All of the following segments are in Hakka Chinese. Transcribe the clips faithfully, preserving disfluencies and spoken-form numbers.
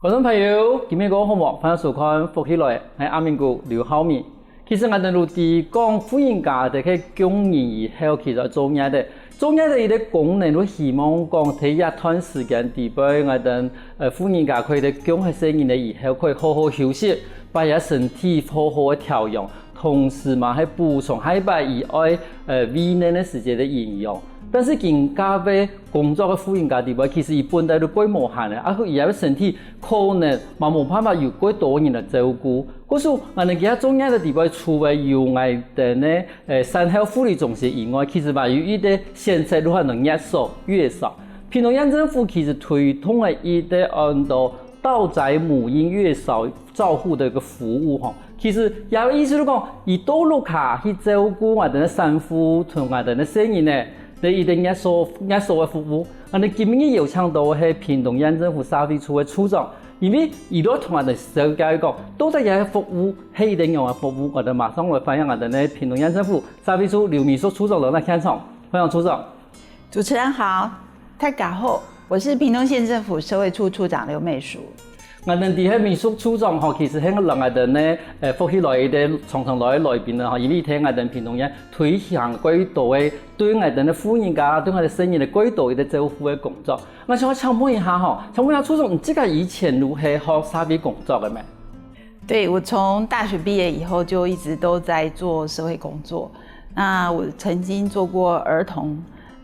觀眾朋友，今晡日過好無？歡迎收看《福氣來了》，𠊎阿明哥劉浩明。其實𠊎兜都知講，婦人家在該降人以後，其實做麼个？做麼个一個功能，都希望講，在這段時間裡背，𠊎兜呃婦人家可以在降忒細人仔以後，可以好好休息，把這身體好好个調養，同時嘛，還補充下一擺佢愛呃餵奶个時節个營養。但是今下个工作个婦人家裡背，其實佢本來都背無閒个，啊佢這個身體可能嘛無辦法有過多人來照顧。故所，𠊎兜今下做麼个裡背，除了有𠊎兜个呃產後護理中心以外，其實嘛有一個選擇，就喊做月嫂。屏東縣政府其實推動个一個安到到宅母嬰月嫂照護个一個服務吼。其實這個意思就講，佢到屋下去照顧𠊎兜个產婦同𠊎兜个細人仔，這一個月嫂月嫂个服務。𠊎兜今晡日邀請到个係屏東縣政府社會處个處長，因為佢來同𠊎兜紹介講，到底這個服務係一個仰般个服務，𠊎兜馬上來歡迎𠊎兜个屏東縣政府社會處劉美淑處長來到現場。歡迎處長。主持人好，大家好，我是屏東縣政府社會處處長劉美淑。𠊎兜知係美淑處長吼，其實係𠊎兜个呃福氣來个常常來个來賓了吼，因為在𠊎兜屏東縣推行過多个對𠊎兜个婦人家、對𠊎兜細人仔个過多个照顧个工作。𠊎想請問一下吼，請問一下處長，你自家以前就係學社會工作个咩？對，我從大學畢業以後就一直都在做社會工作。那我曾經做過兒童，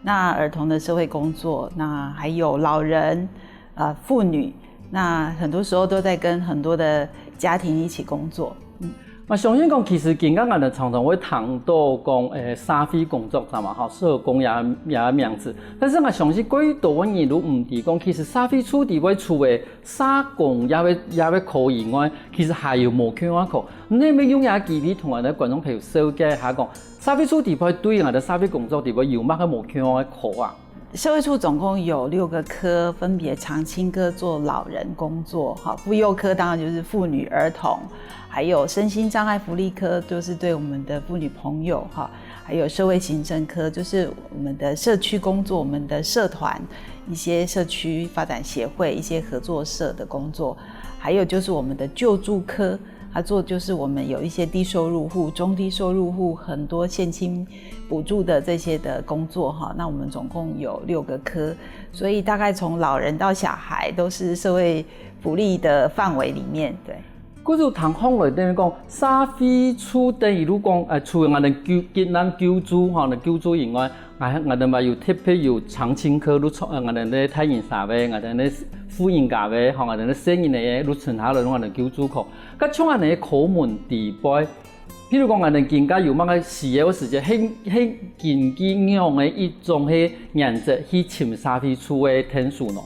那兒童的社會工作，那還有老人，呃，婦女，那很多時候都在跟很多的家庭一起工作。嗯。𠊎相信講，其實今下𠊎兜常常會聽到講，呃，社會工作者嘛，吼，社工這這名詞。但是𠊎相信，過多个人都毋知講，其實社會處裡背除了社工這個這個科以外，其實還有無共樣个科。你可以用這個機會同𠊎兜觀眾朋友紹介一下講，社會處裡背對𠊎兜社會工作裡背有麼个無共樣个科啊？社會處總共有六個科，分別長青科做老人工作，哈，婦幼科當然就是婦女兒童，還有身心障礙福利科，就是對我們的婦女朋友，哈，還有社會行政科，就是我們的社區工作，我們的社團，一些社區發展協會，一些合作社的工作，還有就是我們的救助科，它做就是我們有一些低收入戶、中低收入戶很多現金補助的這些的工作哈。那我們總共有六個科，所以大概從老人到小孩都是社會福利的範圍裡面，對。故所聽起來等於講，社會處等於講，呃，除了𠊎兜救急難救助吼，救助以外，𠊎𠊎兜嘛有特別有長青科，就從呃𠊎兜个大人社會，𠊎兜个婦人家會，吼，𠊎兜个細人仔，就伸下來，𠊎兜救助科。該像恁仔个科門裡背，譬如講，𠊎兜今下有麼个需要个時節，係係根據仰仔一種係原則去尋社會處个天數呢？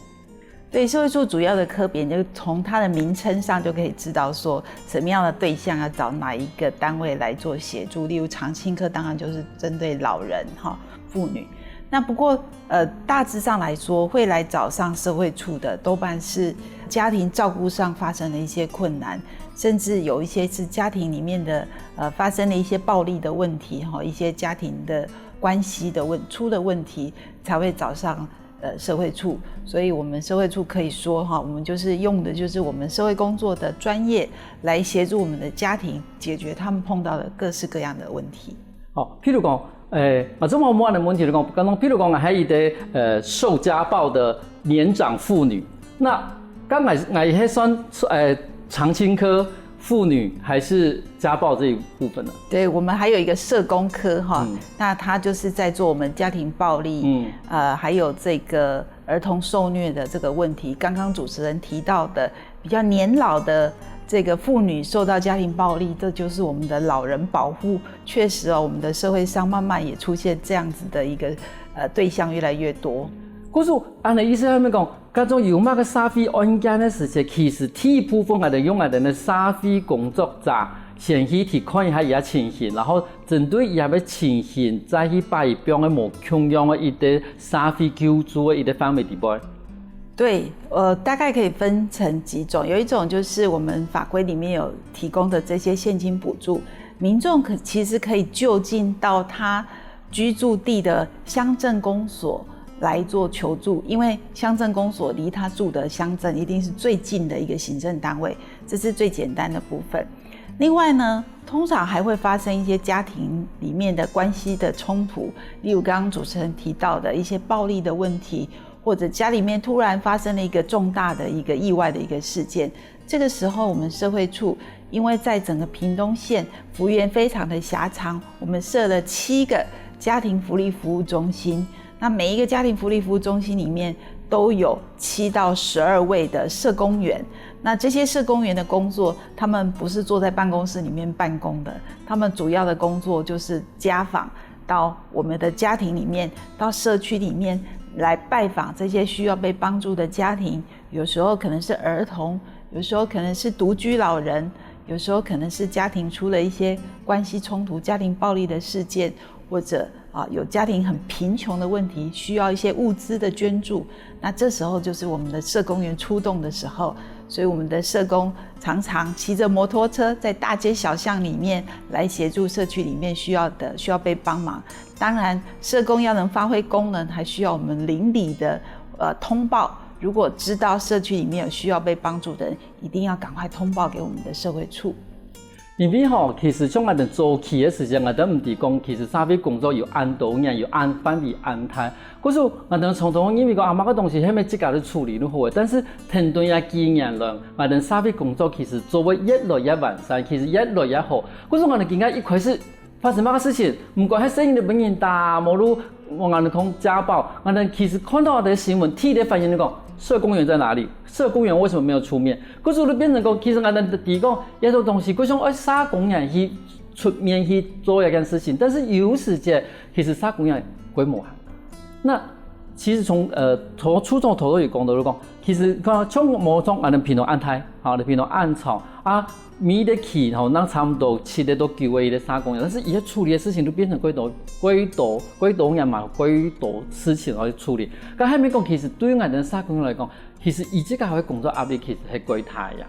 對，社會處主要的科別，就從它的名稱上就可以知道說，什麼樣的對象要找哪一個單位來做協助。例如長青科，當然就是針對老人哈、婦女。那不過，呃，大致上來說，會來找上社會處的，多半是家庭照顧上發生了一些困難，甚至有一些是家庭裡面的，呃，發生了一些暴力的問題哈，一些家庭的關係的問出的問題，才會找上呃社會處。所以我們社會處可以說哈，我們就是用的就是我們社會工作的專業來協助我們的家庭解決他們碰到的各式各樣的問題。哦，譬如講，誒，啊，這麼問的問題來講，剛剛譬如講，還有一個呃受家暴的年長婦女，那該𠊎𠊎係算呃長青科婦女還是家暴這一部分呢？對，我們還有一個社工科哈，嗯。那他就是在做我們家庭暴力，嗯。呃，還有這個兒童受虐的這個問題。剛剛主持人提到的比較年老的這個婦女受到家庭暴力，這就是我們的老人保護。確實哦，我們的社會上慢慢也出現這樣子的一個呃對象越來越多。故所恁仔意思係講， 該種有麼个社會案件个時節，其實第一部分𠊎兜用𠊎兜个社會工作者先去去看一下佢个情形，然後針對佢个情形，再去擺放个無共樣个一個社會救助个一個範圍裡背。對，呃，大概可以分成幾種，有一種就是我們法規裡面有提供的這些現金補助，民眾可其實可以就近到他居住地的鄉鎮公所，来做求助，因为乡镇公所离他住的乡镇一定是最近的一个行政单位，这是最简单的部分。另外呢，通常还会发生一些家庭里面的关系的冲突，例如刚刚主持人提到的一些暴力的问题，或者家里面突然发生了一个重大的一个意外的一个事件，这个时候我们社会处因为在整个屏东县幅员非常的狭长，我们设了七个家庭福利服务中心。那每一个家庭福利服务中心里面都有七到十二位的社工员。那这些社工员的工作，他们不是坐在办公室里面办公的，他们主要的工作就是家访，到我们的家庭里面，到社区里面来拜访这些需要被帮助的家庭。有时候可能是儿童，有时候可能是独居老人，有时候可能是家庭出了一些关系冲突、家庭暴力的事件，或者啊有家庭很贫穷的问题，需要一些物资的捐助。那这时候就是我们的社工员出动的时候，所以我们的社工常常骑着摩托车在大街小巷里面来协助社区里面需要的、需要被帮忙。当然，社工要能发挥功能，还需要我们邻里的呃通报。如果知道社区里面有需要被帮助的人，一定要赶快通报给我们的社会处。因为吼，其实像𠊎兜早期个时间，𠊎兜毋知讲，其实社会工作有恁多年，有恁范围恁大。可是𠊎兜常常认为讲，啊，麼个東西係毋係自家去處理就好个。但是，跈等這幾年來，𠊎兜社會工作其實做會越來越完善，其實越來越好。可是𠊎兜今下一開始發生麼个事情，毋管係細人仔分人打，無論𠊎兜講家暴，𠊎兜其實看到个新聞，第一个反應就講，社工員在哪裡？社工員為什麼沒有出面？可是就變成講，其實𠊎兜知講，這種東西，就像愛社工員去出面去做這件事情，但是有時節，其實社工員歸無閒。那其實從呃，頭，處長頭頭有講到，就講，其實看像無像𠊎兜屏東恁大，吼，屏東恁長啊，每一期吼，咱差不多七个到九个一个社工員，但是佢處理个事情就變成過多、過多、過多人嘛，過多事情愛處理。該下面講，其實對𠊎兜社工員來講，其實佢自家个工作壓力其實係過大呀。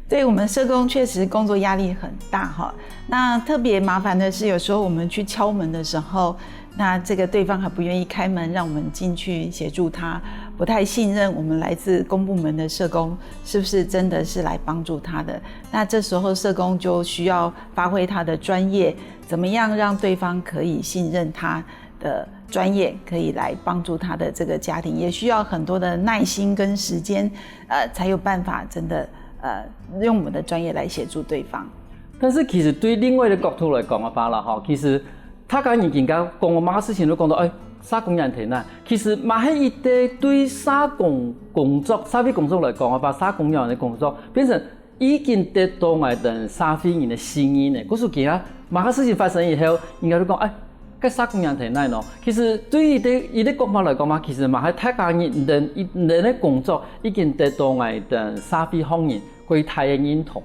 对，我们社工确实工作压力很大哈。那特别麻烦的是，有时候我们去敲门的时候，那这个对方还不愿意开门让我们进去协助他，不太信任我们来自公部门的社工是不是真的是来帮助他的。那这时候社工就需要发挥他的专业，怎么样让对方可以信任他的专业，可以来帮助他的这个家庭，也需要很多的耐心跟时间，呃，才有办法真的呃用我们的专业来协助对方。但是其實對另外一個角度來講个話啦，吼，其實大家人今下講个麼个事情都講到，哎，社工人忒難。其實嘛係一個對社工工作、社會工作來講个話，社工人个工作變成已經得到𠊎兜社會人个信任呢。故所今下麼个事情發生以後，人家都講，哎，該社工人忒難咯。其實對於一個一個講法來講嘛，其實嘛係大家人人人个工作已經得到𠊎兜社會方人 過大个認同。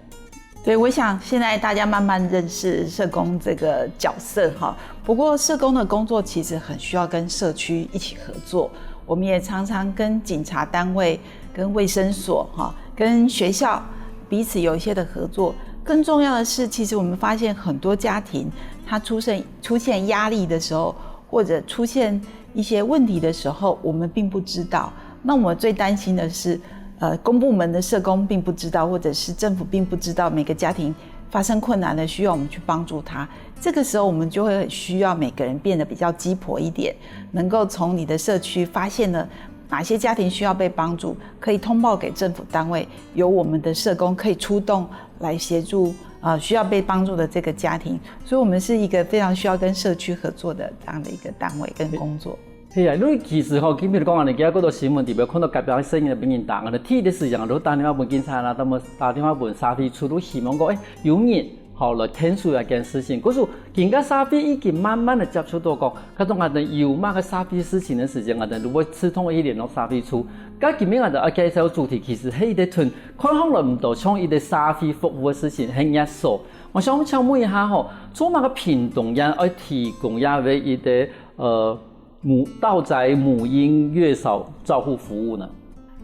对，我想现在大家慢慢认识社工这个角色哈。不过，社工的工作其实很需要跟社区一起合作。我们也常常跟警察单位、跟卫生所哈、跟学校彼此有一些的合作。更重要的是，其实我们发现很多家庭，他出现出现压力的时候，或者出现一些问题的时候，我们并不知道。那我们最担心的是，呃，公部门的社工并不知道，或者是政府并不知道每个家庭发生困难了，需要我们去帮助他。这个时候，我们就会很需要每个人变得比较鸡婆一点，能够从你的社区发现了哪些家庭需要被帮助，可以通报给政府单位，由我们的社工可以出动来协助呃需要被帮助的这个家庭。所以，我们是一个非常需要跟社区合作的这样的一个单位跟工作。係啊，因為其實吼，今日講啊，你今日過到新聞裡面看到隔壁个聲音分人打，啊，第一个時間都打電話分警察啦，打電話分社會處，都希望講，哎，有人吼來牽手這件事情。可是今个社會已經慢慢个接觸到講，該種啊，等有麼个社會事情个時間啊，等都會自動去聯絡社會處。該今日啊，等介紹主題其實係一個同看上來毋多像一個社會服務个事情，係業所。我想請問一下吼，做麼个屏東縣愛提供這樣个一個呃 母，到宅母嬰月嫂照護服務呢？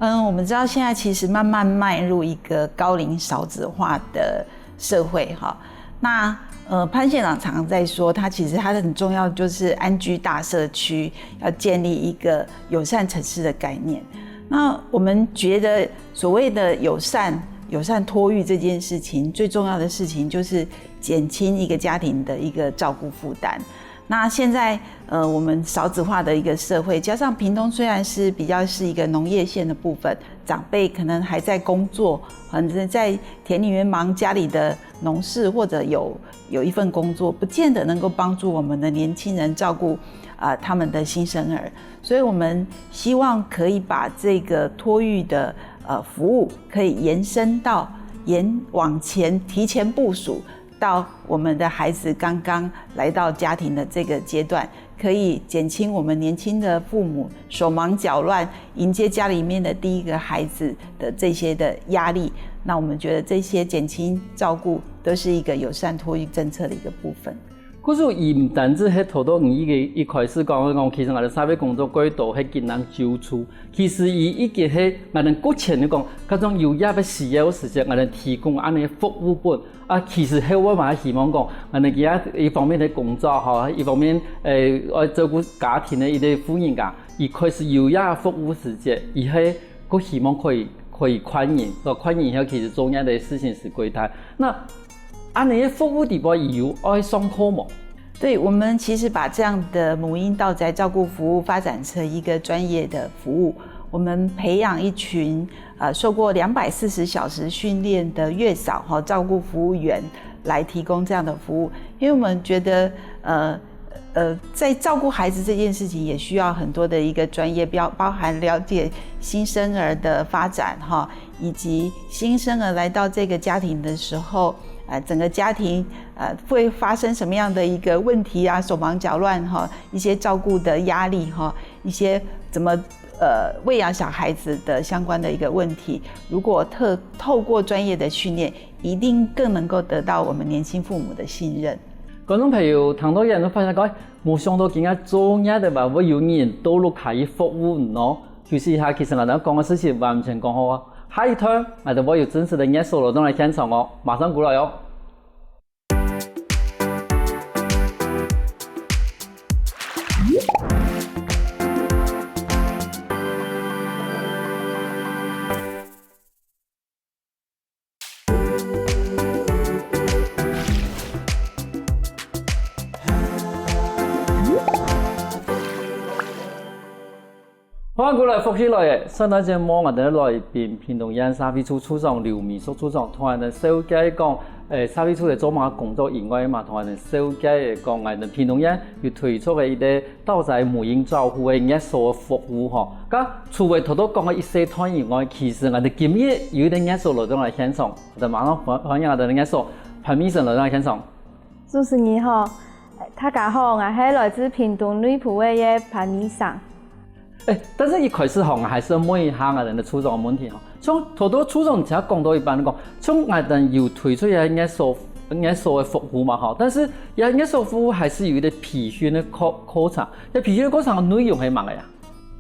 嗯，我们知道现在其实慢慢迈入一个高龄少子化的社会哈。那呃，潘县长常常在说，他其实他很重要，就是安居大社区，要建立一个友善城市的概念。那我们觉得所谓的友善、友善托育这件事情，最重要的事情就是减轻一个家庭的一个照顾负担。那现在呃，我们少子化的一个社会，加上屏东虽然是比较是一个农业县的部分，长辈可能还在工作，可能在田里面忙家里的农事，或者有有一份工作，不见得能够帮助我们的年轻人照顾啊、呃、他们的新生儿。所以我们希望可以把这个托育的呃服务可以延伸到延往前提前部署到我们的孩子刚刚来到家庭的这个阶段，可以减轻我们年轻的父母手忙脚乱迎接家里面的第一个孩子的这些的压力。那我们觉得这些减轻照顾都是一个友善托育政策的一个部分。故所佢毋單止係頭到你一个一開始講講，其實𠊎兜社會工作過多係艱難救助，其實佢已經係𠊎兜國情來講，該種有這个需要个時節，𠊎兜提供恁樣服務分。啊，其實係𠊎嘛希望講，𠊎兜佢啊一方面个工作吼，一方面誒愛照顧家庭个一个婦人家，佢開始有這服務時節，佢係 佢希望可以可以看人，所以看人以後其實做恁个事情係過大。那恁樣个服務底背有愛上課無？对，我们其实把这样的母婴到宅照顾服务发展成一个专业的服务。我们培养一群呃受过两百四十小时训练的月嫂哈照顾服务员来提供这样的服务，因为我们觉得呃呃在照顾孩子这件事情也需要很多的一个专业标，包含了解新生儿的发展哈，以及新生儿来到这个家庭的时候，呃，整个家庭呃会发生什么样的一个问题啊，手忙脚乱哈，一些照顾的压力哈，一些怎么呃喂养小孩子的相关的一个问题，如果特透过专业的训练，一定更能够得到我们年轻父母的信任。观众朋友，聽到這都發現講，無想到今日做這个話會有人到屋下去服務哦。休息一下，其實𠊎兜講个事情完全講好啊。下一段，𠊎兜會有真實个月嫂來到來現場哦，馬上過來哦。 歡迎過來福氣來了！上段節目𠊎兜來賓屏東縣社會處處長劉美淑處長同𠊎兜紹介講，誒，社會處在做麼个工作以外嘛，同𠊎兜紹介講𠊎兜屏東縣有推出个一個到宅母嬰照護个月嫂个服務吼。該除了頭頭講个一小段以外，其實𠊎兜今日有一個月嫂來到𠊎兜現場，𠊎兜馬上歡歡迎𠊎兜个月嫂潘美生來到𠊎兜現場。 主持人好，大家好，𠊎係來自屏東內埔个潘美生。誒，但是一開始吼，𠊎還係問一下𠊎兜个處長个問題吼。像頭頭處長你頭先講到一半講，像𠊎兜有推出个月嫂月嫂个服務嘛吼，但是這月嫂服務還係有一個培訓个課課程，這培訓个課程个內容係麼个呀？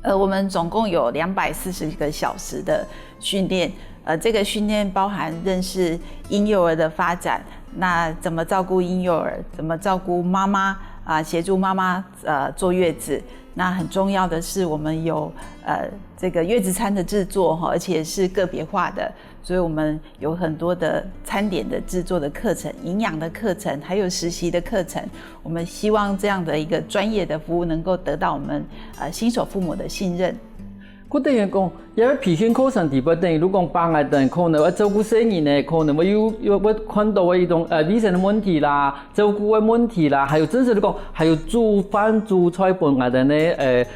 呃，我们总共有两百四十个小时的训练，呃，这个训练包含认识婴幼儿的发展，那怎么照顾婴幼儿，怎么照顾妈妈啊，协助妈妈呃坐月子。那很重要的是，我们有呃这个月子餐的制作哈，而且是个别化的，所以我们有很多的餐点的制作的课程、营养的课程，还有实习的课程。 我们希望这样的一个专业的服务能够得到我们呃新手父母的信任。故等於講，這個培訓課程底背等於，如果講爸𠊎兜可能會照顧細人呢，可能會有有會看到个一種呃衛生个問題啦、照顧个問題啦，還有真實來講，還有煮飯煮菜分𠊎兜呢，誒，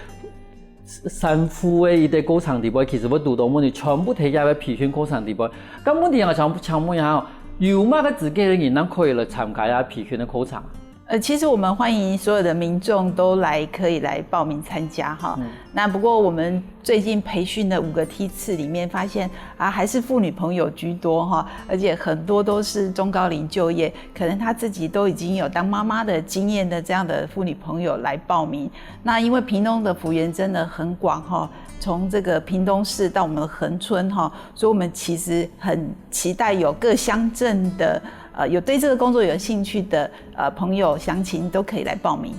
產婦个一個過程底背，其實會堵到問題，全部在這個培訓課程底背。該問題𠊎想請問一下哦，有麼个資格个人正可以來參加這培訓个課程？ 呃，其实我们欢迎所有的民众都来，可以来报名参加哈。那不过我们最近培训的五个梯次里面发现啊，还是妇女朋友居多哈，而且很多都是中高龄就业，可能她自己都已经有当妈妈的经验的这样的妇女朋友来报名。那因为屏东的幅员真的很广哈，从这个屏东市到我们的恒春哈，所以我们其实很期待有各乡镇的呃，有对这个工作有兴趣的呃朋友、乡亲都可以来报名。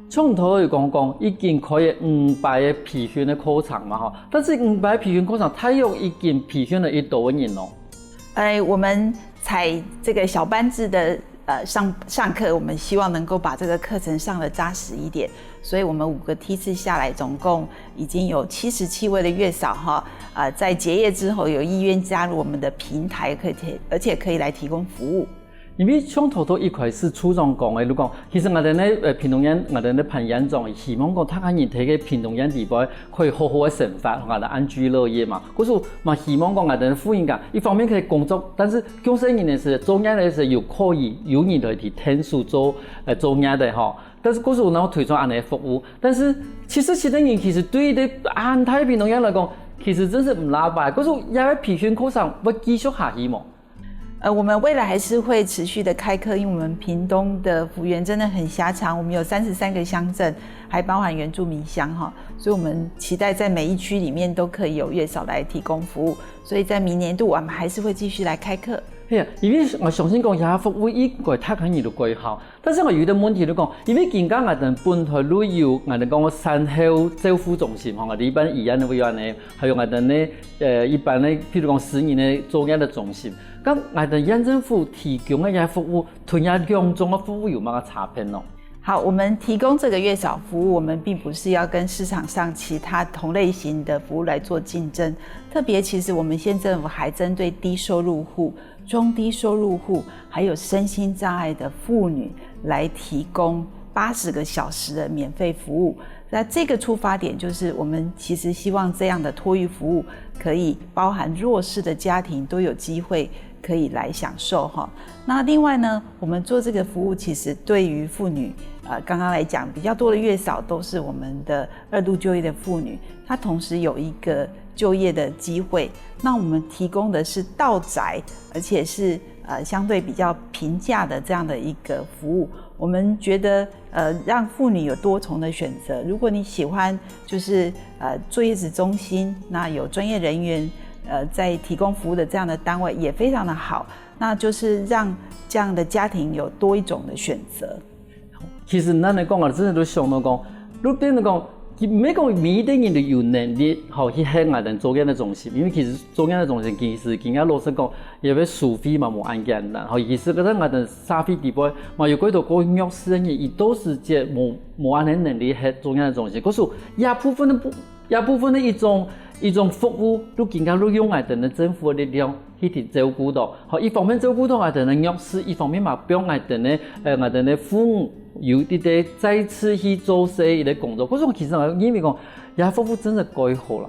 像頭有講講，已經開了五百个培訓个課程嘛吼，但是五百个培訓課程，大約已經培訓了幾多个人咯？哎，我们采这个小班制的呃上上课，我们希望能够把这个课程上得扎实一点，所以我们五个梯次下来，总共已经有七十七位的月嫂哈，呃，在结业之后有意愿加入我们的平台，可以提，而且可以来提供服务。因為像頭頭一開始處長講个，就講，其實𠊎兜呢，呃，屏東縣，𠊎兜呢潘縣長，希望講大家人在个屏東縣地方可以好好个生活，𠊎兜安居乐业嘛。故所嘛希望講𠊎兜婦人家，一方面可以工作，但是降細人个時，做月个時有可以有人來去𢯭手做，呃，做月个吼。但是故所然後推出恁呢个服務，但是七十七个人其實對於這恁大屏東縣來講，其實真是毋罅擺。故所這个培訓課程會繼續下去無？呃，我们未来还是会持续的开课，因为我们屏东的幅员真的很狭长，我们有三十三个乡镇，还包含原住民乡哈，所以我们期待在每一区里面都可以有月嫂来提供服务，所以在明年度我们还是会继续来开课。係啊，因為𠊎相信講，這服務應該大家人都蓋好，但是𠊎有一個問題就講，因為今下𠊎兜本來都有𠊎兜講个產後照護中心吼，𠊎兜一般醫院都會有恁呢，還有𠊎兜呢，呃，一般呢，譬如講私人个做月个中心，該𠊎兜縣政府提供个這服務，同這兩種个服務有麼个差別呢？好，我们提供这个月嫂服务，我们并不是要跟市场上其他同类型的服务来做竞争。特别，其实我们县政府还针对低收入户、中低收入户，还有身心障碍的妇女来提供八十个小时的免费服务。那这个出发点就是，我们其实希望这样的托育服务可以包含弱势的家庭都有机会可以来享受哈。那另外呢，我们做这个服务，其实对于妇女，呃，刚刚来讲比较多的月嫂都是我们的二度就业的妇女，她同时有一个就业的机会。那我们提供的是到宅，而且是呃相对比较平价的这样的一个服务。我们觉得呃让妇女有多重的选择。如果你喜欢就是呃坐月子中心，那有专业人员呃在提供服务的这样的单位也非常的好。那就是让这样的家庭有多一种的选择。其實恁呢講啊，真的都想到講，就變成講，佢毋係講每一個人都有能力吼去行𠊎兜做月个中心，因為其實做月个中心其實今下老實講，也會收費嘛無恁簡單吼。其實在𠊎兜社會底背嘛有幾多个弱勢个人，佢到時節無無恁呢能力去做月个中心，可是這部分个不這部分个一種一種服務，就今下就用𠊎兜个政府个力量去照顧到，吼，一方面照顧到𠊎兜个弱勢，一方面嘛幫𠊎兜个呃𠊎兜个婦女有一個再次去做事一個工作。故所其實𠊎認為講，這服務真的蓋好啦。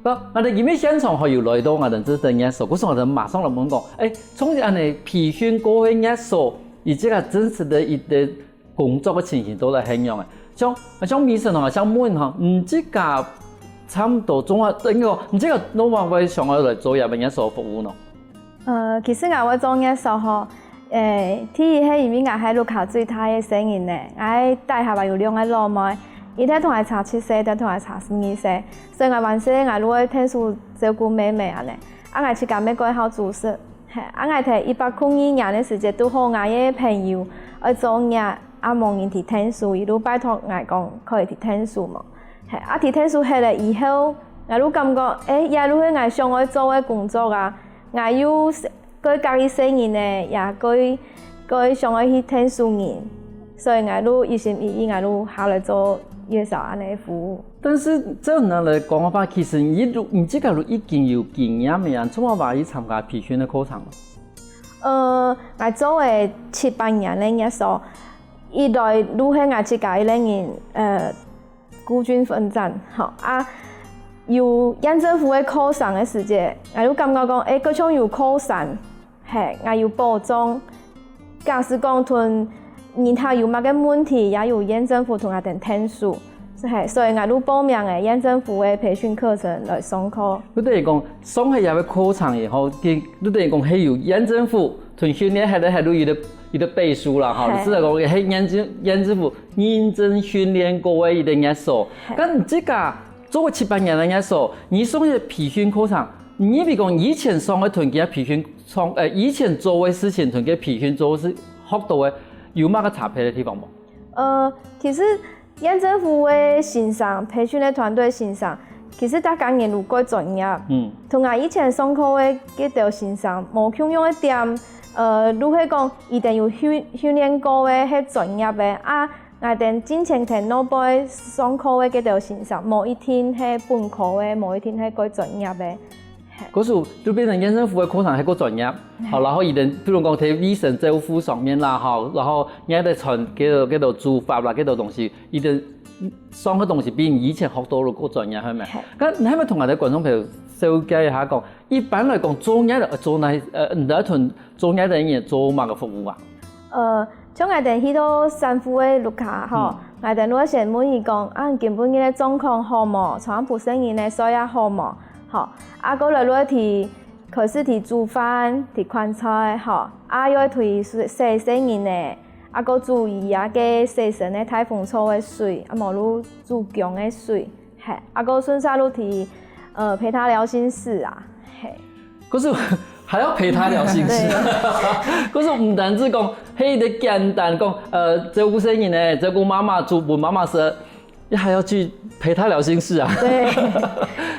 該𠊎兜今日現場還有來到𠊎兜這個月嫂，故所𠊎兜馬上來問講，誒，從恁呢培訓過个月嫂，佢這個真實个一個工作个情形到底係仰仔？像像Mason吼，像問吼，你自家差不多總下，應該講你自家仰般會想要來做這個月嫂服務呢？呃，其實𠊎會做月嫂吼，誒，第一係因為𠊎係屋下最大个細人呢，𠊎底下還有兩個老妹，一個同𠊎差七歲，一個同𠊎差十二歲，所以𠊎還細，𠊎就會𢯭手照顧妹妹恁呢。啊，𠊎自家乜蓋好煮食。 係，啊𠊎在一百空二年个時節，堵好𠊎个朋友愛做月，啊無人去𢯭手，佢就拜託𠊎講可以去𢯭手無？係，啊去𢯭手歇了以後，𠊎就感覺，誒，這就係𠊎想愛做个工作啊！𠊎又蓋佮意細人仔，也蓋蓋想愛去𢯭手人，所以𠊎就一心一意，𠊎就下來做月嫂恁呢服務。 但是照你來講个話，其實你都你自家都已經有經驗个啊，做麼个會去參加培訓个課程？呃，𠊎做个七八年个月嫂，一來就係𠊎自家一個人，呃，孤軍奮戰，吼啊，有縣政府个課程个時節，𠊎就感覺講，誒，各種有課程， 係，𠊎有保障。假使講同人客有麼个問題，也有縣政府同𠊎兜𢯭手。係，所以𠊎就報名个縣政府个培訓課程來上課。就等於講，上个這个課程以後，佢就等於講係有縣政府同訓練，還係還有佢个佢个背書啦，吼，係。就係講係縣政縣政府認證訓練過个一個月嫂。係。該你自家做過七八年个月嫂，你上个培訓課程，你比講以前上个同佢个培訓，上，呃，以前做个事情同佢个培訓做个事，學到个有麼个差別个地方無？呃，其實縣政府个先生，培訓个團隊先生，其實大家人都蓋專業。嗯。同𠊎以前上課个該兜先生，無共樣个點，呃，就係講佢等有訓，訓練過个，係專業个啊。 𠊎等進前在外背上課个該兜先生，無一定係本科个，無一定係蓋專業个。故所就變成縣政府个課程係蓋專業，好，然後佢等，比如講在衛生照護上面啦，好，然後你還得傳該兜，該兜煮法啦，該兜東西，佢等上个東西比你以前學到个蓋專業，係無？該你係無同𠊎等觀眾朋友紹介一下講，一般來講，做業个，呃，做哪，呃，你等同做業个人做麼个服務啊？ 呃，像𠊎等去到產婦个屋下吼，𠊎等會先問佢講，啊，今晡日个狀況好無？床上生人个睡啊好無？吼，啊，過來會提，開始提煮飯，提款菜，吼，啊，又會提洗，洗生人个，啊，過注意啊，該洗身个大風搓个水，啊，無就煮薑个水。 係，啊，過順續就提，呃，陪他聊心事啊，係。故所還愛陪他聊心事。故所毋單淨講，係一個簡單講，呃，照顧生人呢，照顧媽媽，煮分媽媽食，你還要去陪他聊心事啊。對。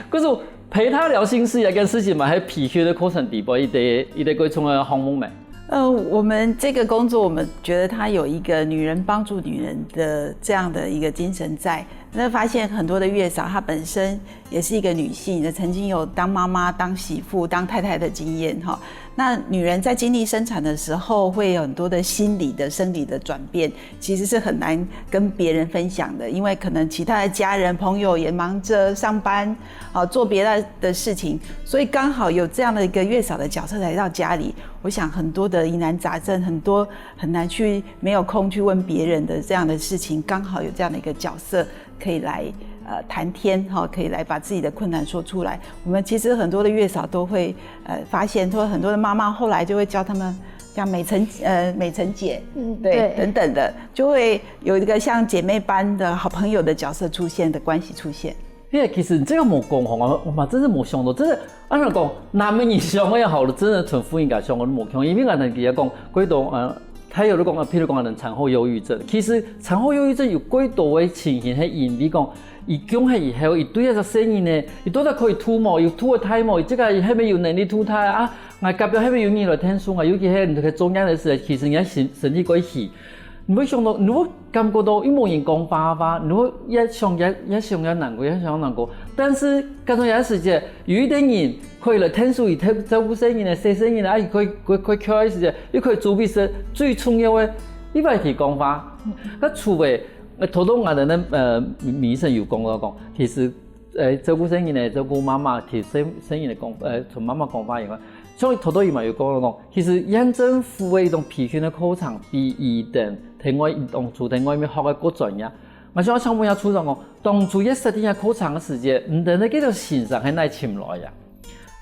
故所陪他聊心事這件事情嘛，係培訓个過程底背一個，一個蓋重要个項目咩？ 呃，我們這個工作，我們覺得它有一個女人幫助女人的這樣的一個精神在。那發現很多的月嫂，她本身也是一個女性，也曾經有當媽媽、當媳婦、當太太的經驗哈。那女人在經歷生產的時候，會有很多的心理的、生理的轉變，其實是很難跟別人分享的，因為可能其他的家人、朋友也忙著上班，哦，做別的的事情，所以剛好有這樣的一個月嫂的角色來到家裡， 我想很多的疑難雜症，很多很難去，沒有空去問別人的這樣的事情，剛好有這樣的一個角色可以來，呃，談天，哈，可以來把自己的困難說出來。我們其實很多的月嫂都會，呃，發現說很多的媽媽後來就會教他們像美辰，呃，美辰姐，嗯，對，對。等等的，就會有一個像姐妹般的好朋友的角色出現的關係出現。 嘿，其實這個無講吼，𠊎，𠊎嘛真係無想到，真係，恁樣講，男人想个好了，真的同婦人家想个都無共，因為𠊎等佢講，蓋多，呃，佢有講，呃，譬如講，可能產後憂鬱症，其實產後憂鬱症有蓋多个情形，係因為講，佢降忒以後，佢對這隻細人呢，佢到底可以渡無？有渡得大無？佢自家係毋係有能力渡大啊？𠊎隔壁係毋係有人來𢯭手啊？尤其係你在做人个時候，其實人家身，身體蓋虛，你會想到，你會 感覺到又無人講話話，你會越想越，越想越難過，越想越難過。但是，該種个時節，有一個人可以來𢯭手佢照，照顧細人仔、洗細人仔，啊，佢可以，可以，可以徛个時節，又可以做別个，最重要个，佢會去講話。該除了，呃，頭頭𠊎等个，呃，米，米醫生有講到講，其實，呃，照顧細人仔、照顧媽媽，其實細，細人仔講，呃，同媽媽講話以外，像頭頭佢嘛有講到講，其實縣政府个一種培訓个課程，比佢等 在外，當初在外面學个較專業。𠊎想請問一下處長哦，當初在設定這課程个時節，你等个這個先生係哪尋來呀？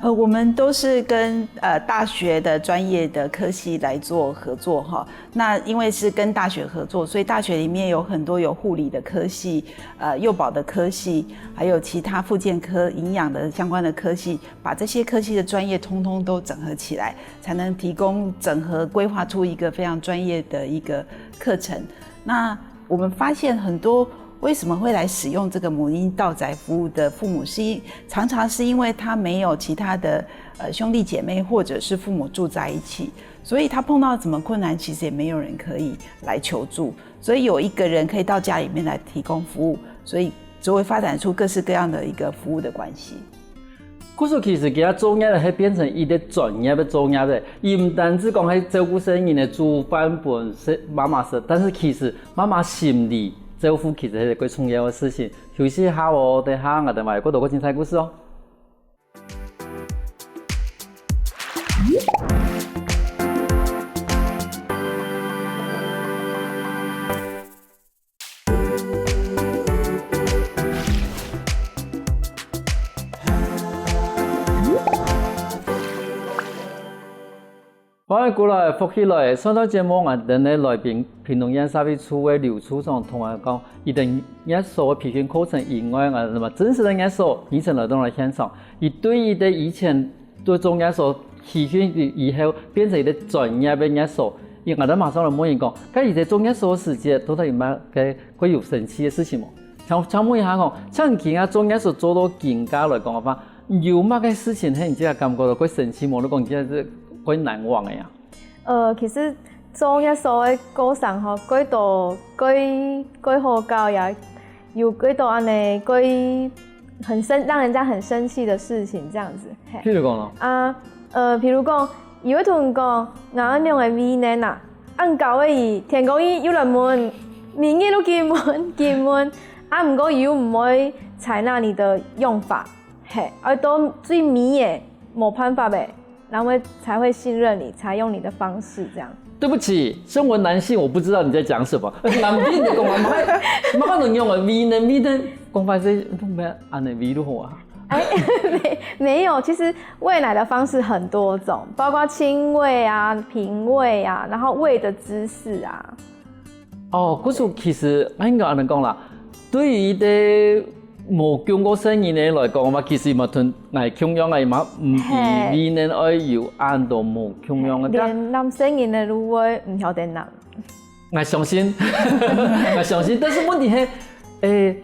呃，我們都是跟，呃，大學的專業的科系來做合作哈。那因為是跟大學合作，所以大學裡面有很多有護理的科系，呃，幼保的科系，還有其他復健科、營養的相關的科系，把這些科系的專業通通都整合起來，才能提供整合規劃出一個非常專業的一個課程。那我們發現很多為什麼會來使用這個母嬰到宅服務的父母，是因，常常是因為他沒有其他的，呃，兄弟姐妹或者是父母住在一起，所以他碰到什麼困難，其實也沒有人可以來求助，所以有一個人可以到家裡面來提供服務，所以就會發展出各式各樣的一個服務的關係。 故所其實佢个作業呢，係變成一個專業个作業咧，佢毋單止講係照顧細人仔、煮飯分細，媽媽食，但是其實媽媽心理照顧其實係一個重要个事情。休息一下哦，等下𠊎等還有更多个精彩故事哦。歡迎過來，福氣來！上段節目𠊎等个來賓屏東縣社會處个劉處長同𠊎講，佢等月嫂个培訓課程以外，𠊎等乜正式个月嫂以前來到來現場，佢對佢个以前對做月嫂培訓以後變成一個專業个月嫂，𠊎等馬上來問佢講，該佢在做月嫂个時節，到底有麼个會有生趣个事情無？請請問一下吼，像你今下做月嫂做到今下來講个話，有麼个事情係你自家感覺到會生趣無？你講你自家係會難忘个呀？ 呃，其實做月嫂个過程吼，幾多幾幾好搞呀，有幾多恁呢，幾很生，讓人家很生氣的事情這樣子。嘿。譬如講咯，啊，呃，譬如講，有一同講，𠊎仰會為難啊，恁搞个佢，天公佢又來問，明日都緊問緊問，啊，毋過佢又毋會採納你的用法，嘿，愛到最尾个，無辦法个。 然後才會信任你，才用你的方式這樣。對不起，身為男性，我不知道你在講什麼。男性你講啊，麼个麼个能用啊，為難為難，講法係用咩恁呢為就好啊？哎，沒沒有，其實餵奶的方式很多種，包括親餵啊、瓶餵啊，然後餵的姿勢啊。 哦，故所其實應該恁呢講啦，對於一個無降過細人个來講嘛，其實嘛同𠊎共樣个嘛，毋知嘿為難愛有恁多無共樣个。連攬細人个都會毋曉得攬。𠊎相信，𠊎相信，但是問題係，誒，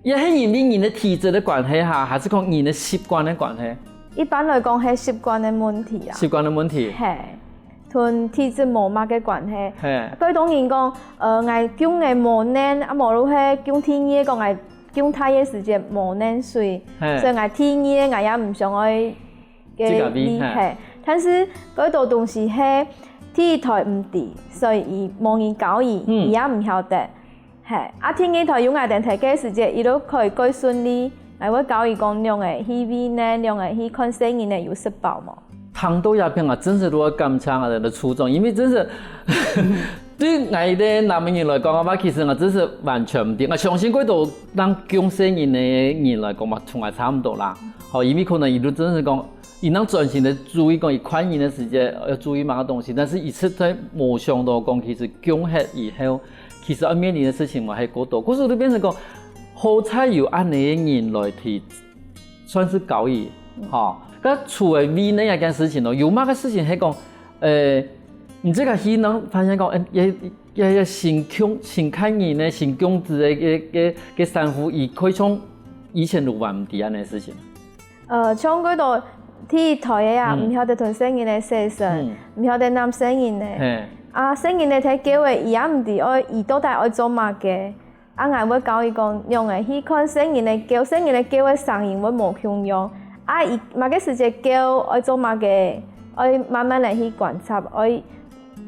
也係因為人个體質个關係哈，還是講人个習慣个關係？一般來講係習慣个問題啊。習慣个問題。嘿，同體質無麼个關係。嘿，該當然講，呃，𠊎降个無奶，啊無就係降第二个講𠊎降大个時節無奶水，嘿所以𠊎第二个𠊎也毋想愛自家餵佢嘿嘿。但是該多東西係第一胎毋知，所以佢無人教佢，嗯佢也毋曉得。嘿，啊第二胎有𠊎等在該時節，佢就可以較順利，𠊎會教佢講仰仔去餵奶，仰仔去看細人仔有食飽無。 聽到這片啊，真是都要感謝𠊎等个處長，因為真是對𠊎等男人來講个話，其實啊，真是完全毋知。𠊎相信幾多當降細人个人來講嘛，同𠊎差毋多啦。吼，因為可能佢都真是講，佢能專心个注意講，佢看人个時節要注意麼个東西，但是佢實在無想到講，其實降忒以後，其實要面臨个事情嘛還過多。故所就變成講，好彩有恁呢个人來提 算是教育，吼。該除了餵奶這件事情咯，有麼个事情係講，呃，你自家去能發現講，嗯，也也也辛苦，辛苦人呢，辛苦子个个个个產婦，佢可以從以前就毋知恁呢事情。呃，像該多第一胎个啊，嗯毋曉得同細人仔洗身，嗯毋曉得攬細人仔。嘿，啊，細人仔在噭个，佢也毋知愛，佢到底愛做麼个。 啊，𠊎會教佢講，仰仔去看細人仔噭，細人仔噭个聲音會無共樣。啊，佢麼个時節噭，愛做麼个，愛慢慢个去觀察，愛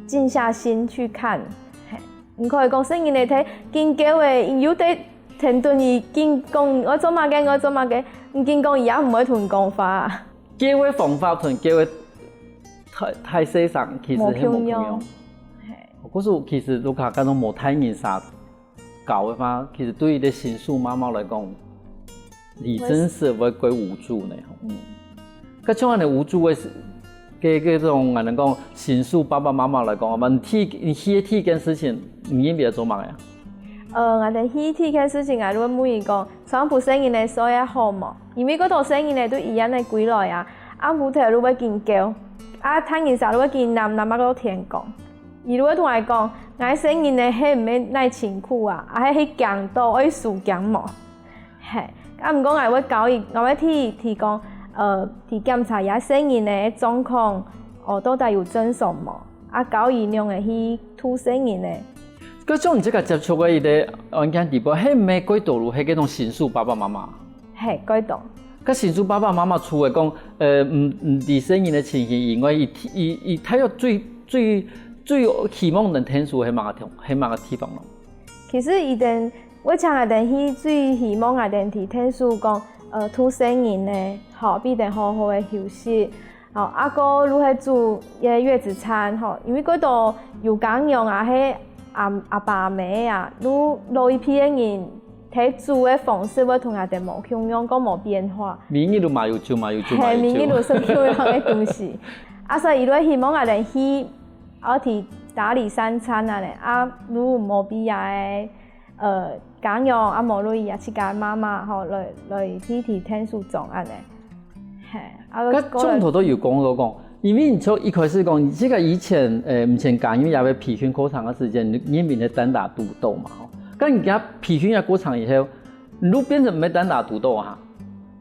靜下心去看。嘿，毋可以講細人仔在緊噭个，有在停頓，佢緊講愛做麼个，愛做麼个，你緊講佢也毋會同你講話。噭个方法同噭个大大細聲其實係無共樣無共樣。故所其實如果講到無大人儕 教个話，其實對於一個新手媽媽來講，你真是會較無助呢。嗯，該像恁呢無助个，該該種恁呢講新手爸爸媽媽來講，你第你第一件事情，你應該做麼个啊？呃，𠊎等第一件事情，𠊎就會問佢講，昨暗晡細人仔睡啊好無？因為該兜細人仔都一樣个歸來啊，暗晡頭就會緊噭，啊，大人儕就會緊攬攬到天光。 佢就會同𠊎講，𠊎細人仔係毋係哪辛苦啊，啊係去驚到愛輸驚無？嘿，啊毋過𠊎會教佢，𠊎會替佢提供，呃，去檢查佢細人仔个狀況，哦，到底有正常無？啊教佢仰仔去渡細人仔。該像你這個接觸个一個案件底背，係毋係幾多都係該種新手爸爸媽媽？嘿，該種。該新手爸爸媽媽除了講，呃，毋毋知細人个情形以外，佢佢佢大約最最最希望能聽說係麼个地係麼个地方咯？其實佢等，𠊎請佢等去最希望佢等去聽說講，呃，渡細人仔，吼，分佢等好好个休息，吼，啊過就係煮个月子餐，吼，因為該兜有家娘啊，係阿阿爸阿姆啊，就老一輩个人，在煮个方式會同佢等無共樣，過無變化。每日都嘛有煮嘛有煮嘛嘿，有煮。每日都食共樣个東西。啊，所以佢會希望𠊎兜去，愛去打理三餐恁仔，啊，就無必要个，呃，家用，啊，無就佢自家媽媽吼，來，來去，去𢯭手種恁仔。嘿，啊，該過來中途都有講到講，因為你像一開始講，這个以前，呃，毋曾加入這个培訓課程个時間，你，你認為係單打獨鬥嘛，吼。該你加培訓个過程以後， 你就變成毋係單打獨鬥啊。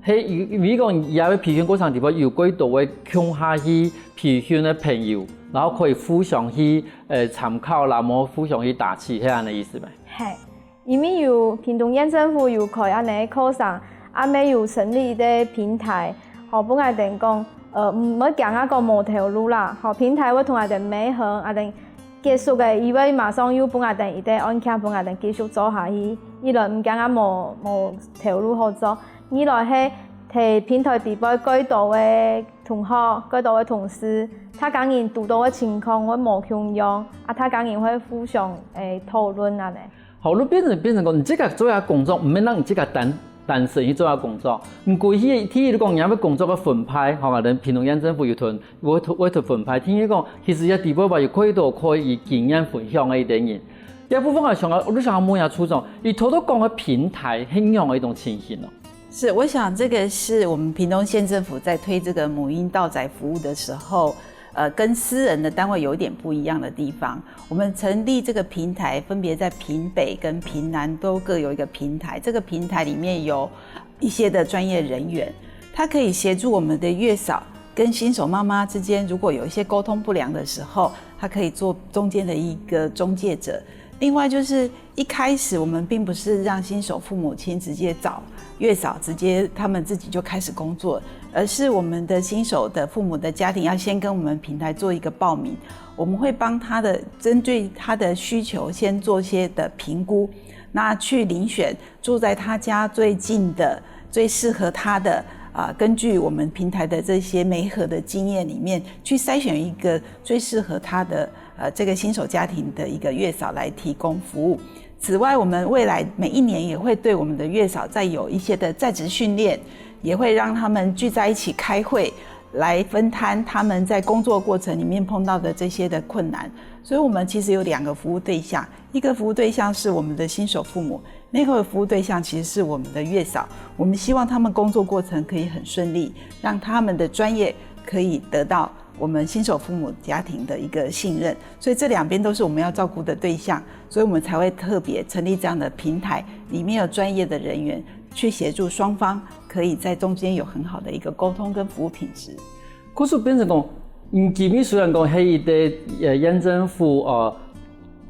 係，因為講這个培訓過程裡背有幾多个共下去培訓个朋友，然後可以互相去，呃，參考啦，無互相去打氣，係恁仔意思無？嘿，因為有屏東縣政府有開恁仔个課程，啊，乜有成立一个平台，吼，分𠊎兜講，呃，毋會驚啊講無頭路啦，吼，平台會同𠊎兜媒合，𠊎兜 結束个，佢會馬上又分𠊎兜一个案件分𠊎兜繼續做下去。一來毋驚啊無，無頭路好做，二來係在平台底背蓋多个同學，蓋多个同事，大家人堵到个情況會無共樣，啊，大家人會互相，欸，討論恁仔。好，就變成，變成講，你自家做个工作，毋係讓你自家單 單身去做下工作。毋過第一，第一講，你愛工作个分派，吼，𠊎兜屏東縣政府有同，會同，會同分派。第二講，其實這底背嘛有可以多可以經驗分享个一兜人。這部分𠊎想要，𠊎就想要問一下處長，你頭頭講个平台係仰个一種情形呢？是，我想這個是我們屏東縣政府在推這個母嬰到宅服務的時候，呃，跟私人的單位有一點不一樣的地方。我們成立這個平台，分別在屏北跟屏南都各有一個平台。這個平台裡面有一些的專業人員，他可以協助我們的月嫂跟新手媽媽之間，如果有一些溝通不良的時候，他可以做中間的一個中介者。另外就是一開始我們並不是讓新手父母親直接找月嫂，直接他們自己就開始工作，而是我們的新手的父母的家庭要先跟我們平台做一個報名，我們會幫他的針對他的需求先做些的評估，那去遴選住在他家最近的、最適合他的，啊，根據我們平台的這些媒合的經驗裡面去篩選一個最適合他的，呃，這個新手家庭的一個月嫂來提供服務。此外，我們未來每一年也會對我們的月嫂再有一些的在職訓練，也會讓他們聚在一起開會，來分攤他們在工作過程裡面碰到的這些的困難。所以我們其實有兩個服務對象，一個服務對象是我們的新手父母，那個服務對象其實是我們的月嫂。我們希望他們工作過程可以很順利，讓他們的專業可以得到我們新手父母家庭的一個信任。所以這兩邊都是我們要照顧的對象，所以我們才會特別成立這樣的平台，裡面有專業的人員去協助雙方，可以在中間有很好的一個溝通跟服務品質。可是變成講，嗯，今日雖然講係一個呃縣政府呃，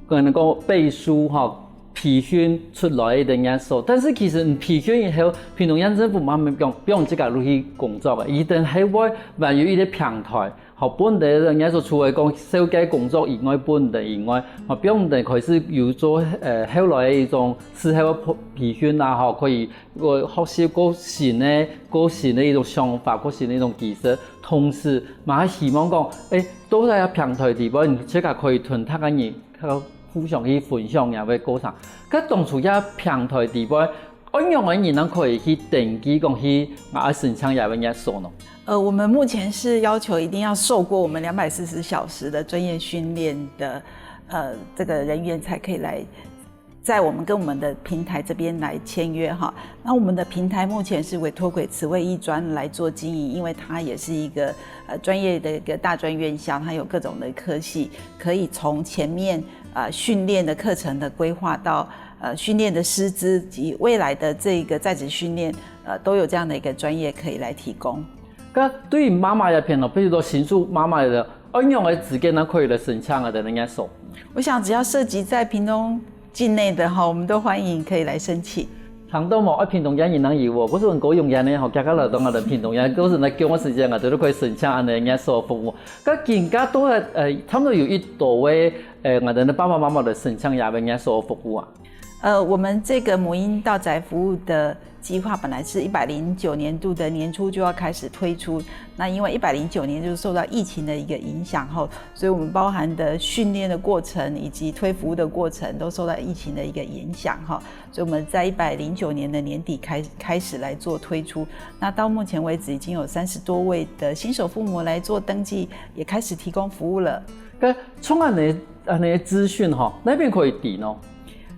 可能講背書哈，培訓出來个月嫂，但是其實培訓以後，屏東縣政府慢慢放放自家落去工作个，佢等係會還有一個平台，好分等个月嫂除了講紹介工作以外，分等以外，好放等開始有做呃後來个一種事後个培訓啊，好可以个學習个新个个新个一種想法，个新个一種技術，同時嘛還希望講，誒，到底个平台底背，你自家可以同大家人 較互相去分享這个過程。該當初這平台底背，仰般个人能可以去登記講去啊申請這个月嫂呢？呃，我們目前是要求一定要受過我們兩百四十小時的專業訓練的，呃，這個人員才可以來在我們跟我們的平台這邊來簽約哈。那我們的平台目前是委託給慈衛藝專來做經營，因為它也是一個呃專業的一個大專院校，它有各種的科系，可以從前面呃訓練的課程的規劃到呃訓練的師資及未來的這個在職訓練，呃都有這樣的一個專業可以來提供。該對於媽媽這片呢，比如說新手媽媽个，仰般个資格呢可以來申請啊，等等个說。我想只要涉及在屏東境內的哈，我們都歡迎可以來申請。聽到無？愛屏東縣人能有哦，可是很高雄縣呢，吼，加加來到𠊎等屏東縣，可是來叫𠊎時間，𠊎等都可以申請恁樣个月嫂服務。該今下都係呃，差不多有幾多位呃，𠊎等个爸爸媽媽來申請這个月嫂服務啊？呃，我们这个母婴到宅服务的计划本来是一百零九年度的年初就要开始推出，那因为一百零九年就是受到疫情的一个影响后，所以我们包含的训练的过程以及推服务的过程都受到疫情的一个影响哈，所以我们在一百零九年的年底开开始来做推出。那到目前为止已经有三十多位的新手父母来做登记，也开始提供服务了。該從恁呢恁呢資訊吼，哪邊可以訂呢？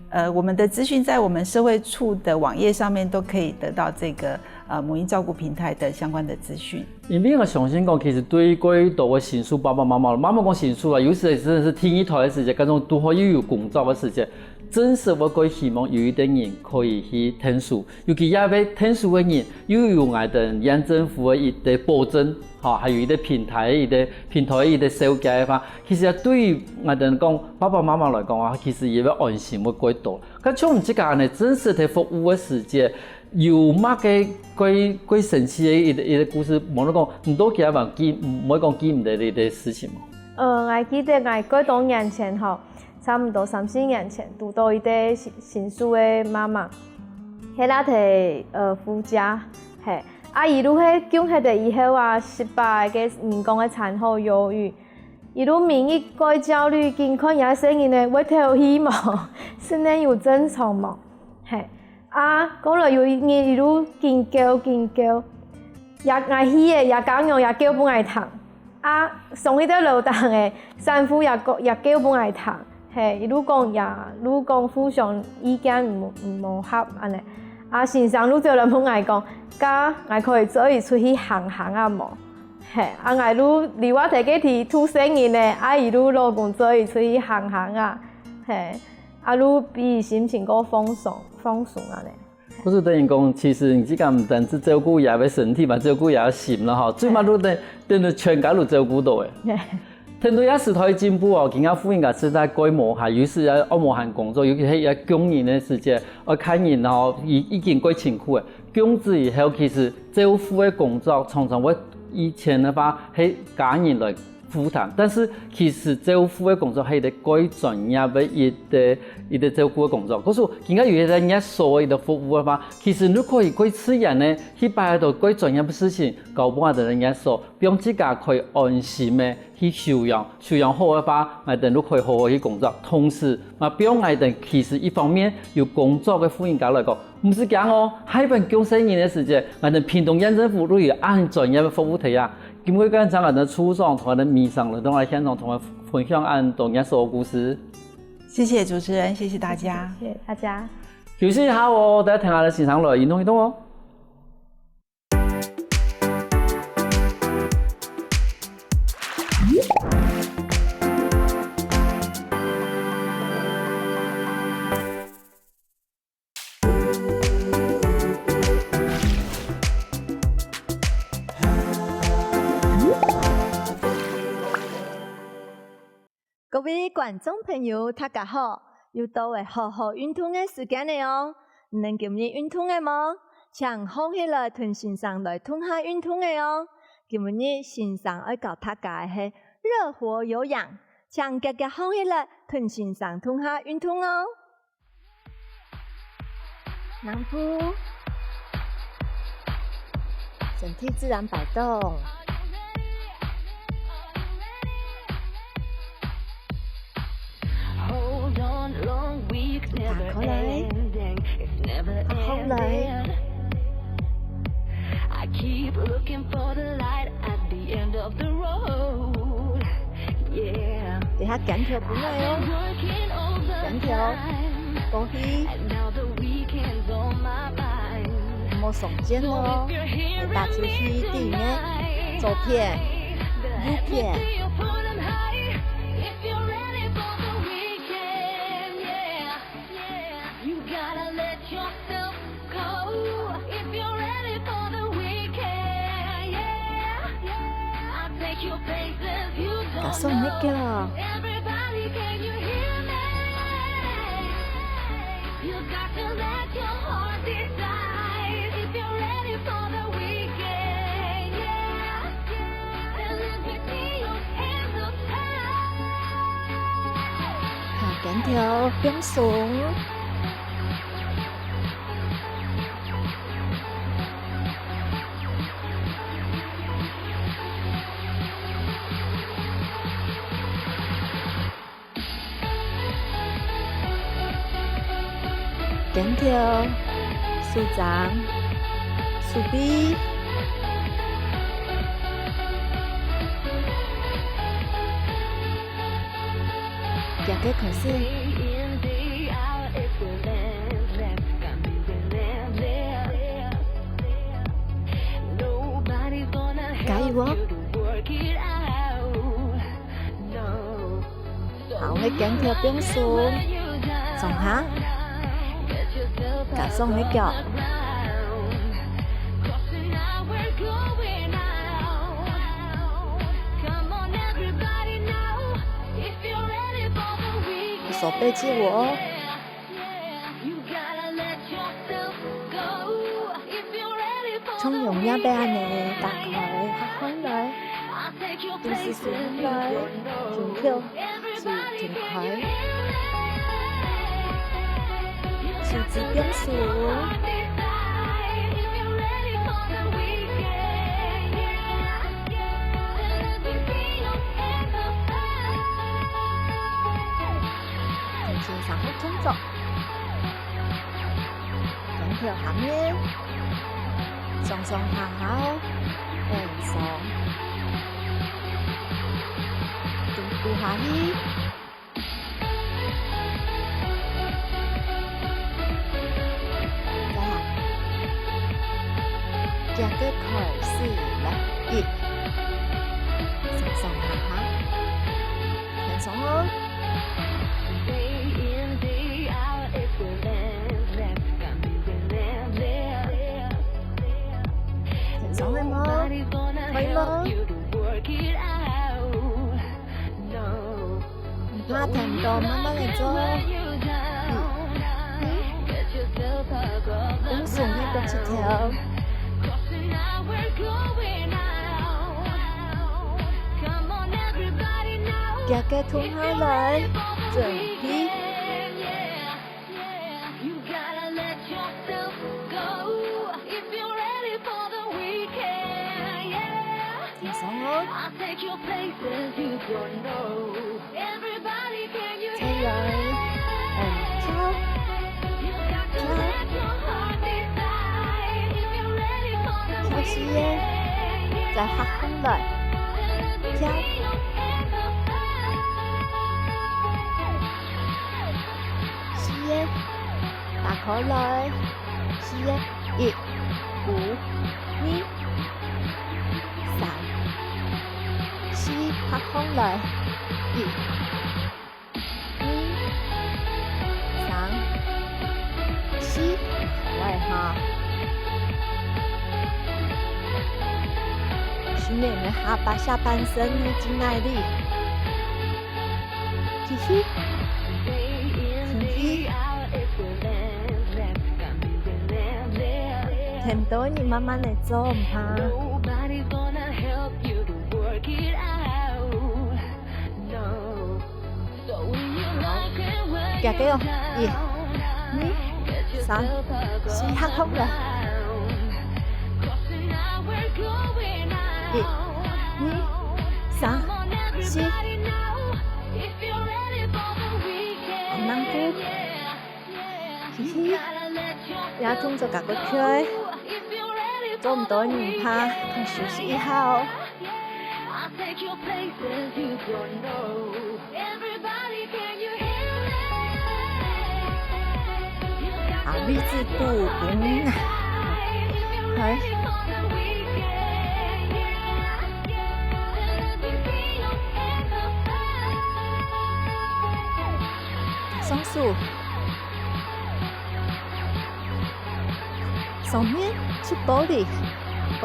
呃，我们的资讯在我们社会处的网页上面都可以得到这个呃母婴照顾平台的相关的资讯。因為我相信講，其實對過多个新手爸爸媽媽，媽媽講新手啊，有時真的是第二胎个時節，該種拄好又有工作个時節，真實會過希望有一个人可以去𢯭手，尤其這位𢯭手个人又有𠊎等縣政府个一个保證，吼，還有一个平台个一个平台个一个紹介个話，其實對於𠊎等講爸爸媽媽來講啊，其實也會安心會過多。該像你自家呢，真實个服務个時節，有麼个過過神奇个一个一个故事，無論講你到今還記，毋會講記毋得个一个事情無？呃，𠊎記得𠊎過多年前吼，差毋多三四年前，堵到一个新新手个媽媽，係拉忒呃夫家，嘿，啊一路係降忒个以後啊，失敗个人工个產後憂鬱，一路每日過焦慮，緊看這細人仔會敨氣無，身體有正常無，嘿。 啊，過來有一日，一路緊噭緊噭，也𠊎氣个，也家娘也噭分𠊎聽。啊，上去到樓頂个產婦也講也噭分𠊎聽，嘿，一路講也路講互相意見毋毋合恁呢。啊，先生就走來問𠊎講，該𠊎可以載佢出去行行啊無？嘿，啊，𠊎就留啊在該地渡細人仔，啊，佢就老公載佢出去行行啊，嘿。 啊就比心情過放鬆放鬆恁呢。故所等於講，其實你自家毋單止照顧佢个身體嘛，照顧佢个心啦吼，最尾就等等於全家都照顧到誒。聽到這時代進步哦，今下婦人家實在過無閒，有時也愛無閒工作，尤其係愛供人个時節，愛看人吼，已已經過辛苦誒。供子以後，其實照顧个工作常常會以前个話係家人來 負擔。但是其實照護个工作係一個蓋專業个一個一個照顧个工作。故所今下有一個月嫂个一個服務个話，其實你可以蓋自然个去擺到蓋專業个事情，交分𠊎兜个月嫂，分自家可以安心个去休養，休養好个話，𠊎兜就可以好好去工作。同時嘛，分𠊎兜其實一方面有工作个婦人家來講， 毋使驚哦，下擺降細人个時節，𠊎兜屏東縣政府都有恁專業个服務隊啊。今晡日感謝𠊎兜處長同𠊎兜秘書來到𠊎兜現場同𠊎分享恁多月嫂个故事。謝謝主持人，謝謝大家。謝謝大家。休息一下哦，等下聽𠊎兜先生來運動運動哦。 各位觀眾朋友，大家好！又到了好好運動个時間了哦！你等今日運動了無？請䟘起來同先生來動下運動了哦！今日先生愛教大家个係熱火有氧，請遽遽䟘起來同先生動下運動哦！ 兩步，身體自然擺動。打開來，好來。 等下肩條分𠊎哦，肩條，過去，莫鬆肩哦，愛踏出去對面，左片，右片。 加上力哦！好，肩條放鬆。肩頭、手踭、手臂。遽遽開始。加油哦！ 好，个肩頭放鬆，上下，加上个腳。手背借我哦。 從容也愛恁呢打開，合䟘來，肚屎收䟘來，肩頭收，張開，手指放鬆。 輕輕上下動作，肩頭下面，上上下下，放鬆，肚肚下去。再下，遽遽開始，來，一，上上下下。 輕鬆哦。輕鬆个無？可以無？毋怕疼到，慢慢來做。嗯，嗯。放鬆个腳趾頭。 遽遽蹲下來，準備。輕鬆哦。 再來，嗯，跳，跳，跳四个，再合䟘來，跳，四个，打開來，四个，一，五，二， 三、四，合䟘來，一、二、三、四，好个哈。訓練你个下巴、下半身个肌耐力。 繼續，繼續。很多你慢慢來做，毋怕。好，遽遽哦，一、二、三、四，合䟘來。一、二、三、四。 還吂夠。嘿嘿，這動作較過去，做毋到毋怕，休息一下哦。啊，立直不動啊。來。 雙手，上面去玻璃，來。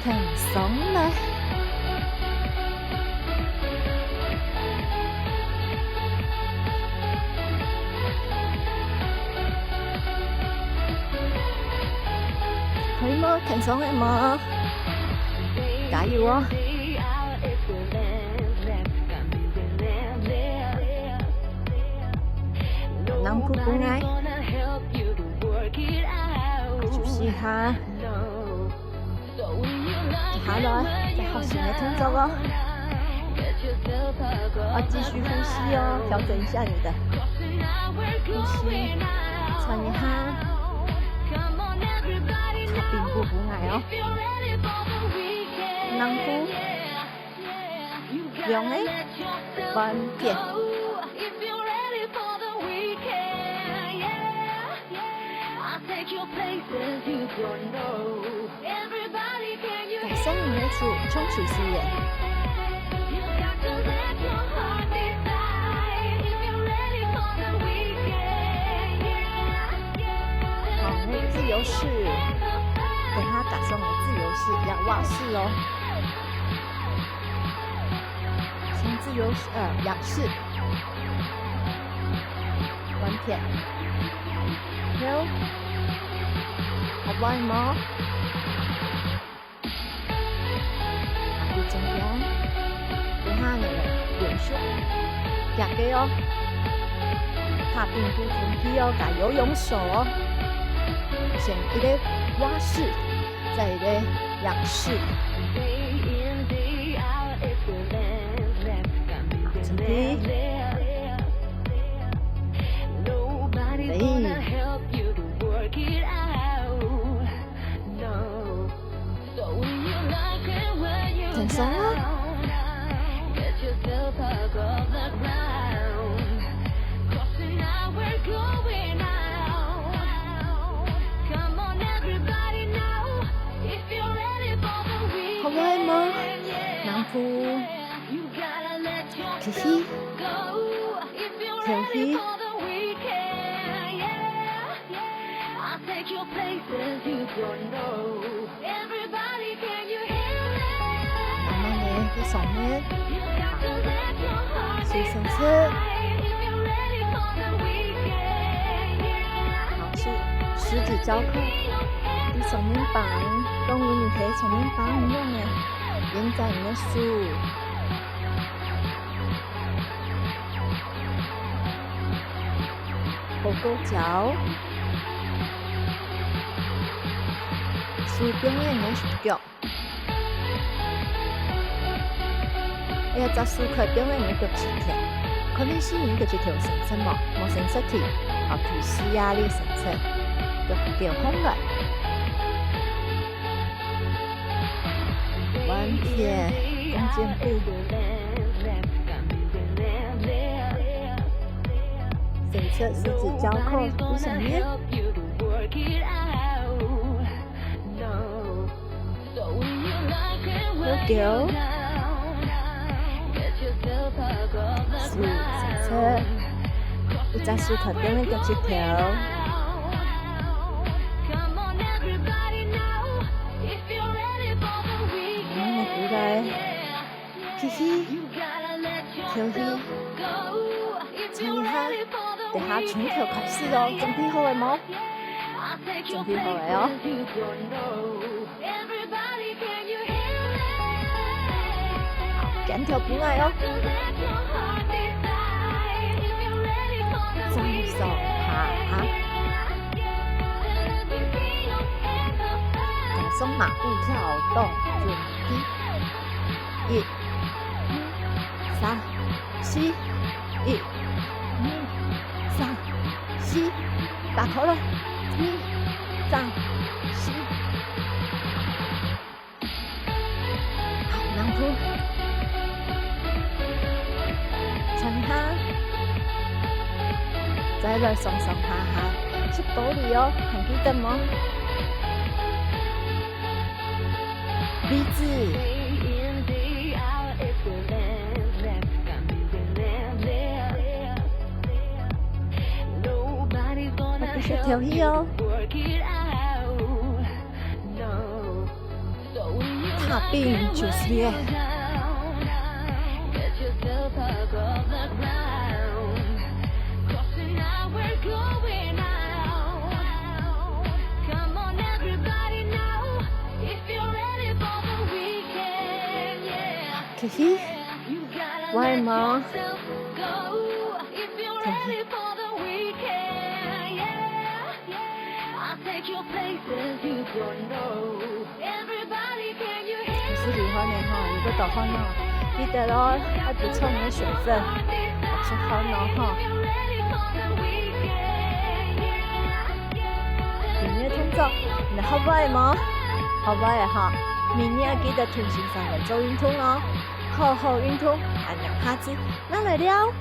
挺上來。 可以無？挺上个無？加油哦！能不不愛？休息一下。 接下來，再學新个動作哦。要繼續呼吸哦，調整一下你的呼吸，喘一下，踏並步步來哦。兩步，兩个，換片。 加上你个手，像手勢耶。好，你个自由式，等下加上个自由式，仰式哦。像自由式，呃，仰式。換片。有。好，換無？ 啊，佢中間，等下你个連續，夾个哦，踏並步中間哦，加游泳手哦。先一个蛙式，再一个仰式。好，準備。可以。 很爽啊。好玩嗎？兩步，吸氣，敨氣。 慢慢个去上面，手伸直。好，手，十指交扣，在上面擺，當然你可以上面擺恁樣个，延展你个手。 好，高腳。手放在你个腳。哎呀，隻手可以放在你个腳趾頭。看你係你个腳趾頭伸直無？無伸直去。好，提示啊，你伸直。腳，腳放來。 換片，弓箭步。伸直十指交扣，在上面。好，腳。手，伸直。一隻手頭頂个腳趾頭。 慢慢个過來，吸氣，敨氣，喘一下，等下從頭開始哦，準備好了無？準備好了哦。好，肩頭過來哦。再上下。 加上馬步跳動，準備。一、二、三、四，一、二、三、四，打開來，二、三、四。 好，兩步。轉下。再來上上下下，係倒立哦，還記得無？位置。繼續敨氣哦。 踏並就係咧。吸氣，會嗎？吸氣。 係流汗个吼，有个大汗哦。記得哦，愛補充你个水分，愛出汗哦吼。今日動作，你學會無？學會了吼，明日愛記得同先生來做運動哦。好好運動，恁樣下肢正來尞。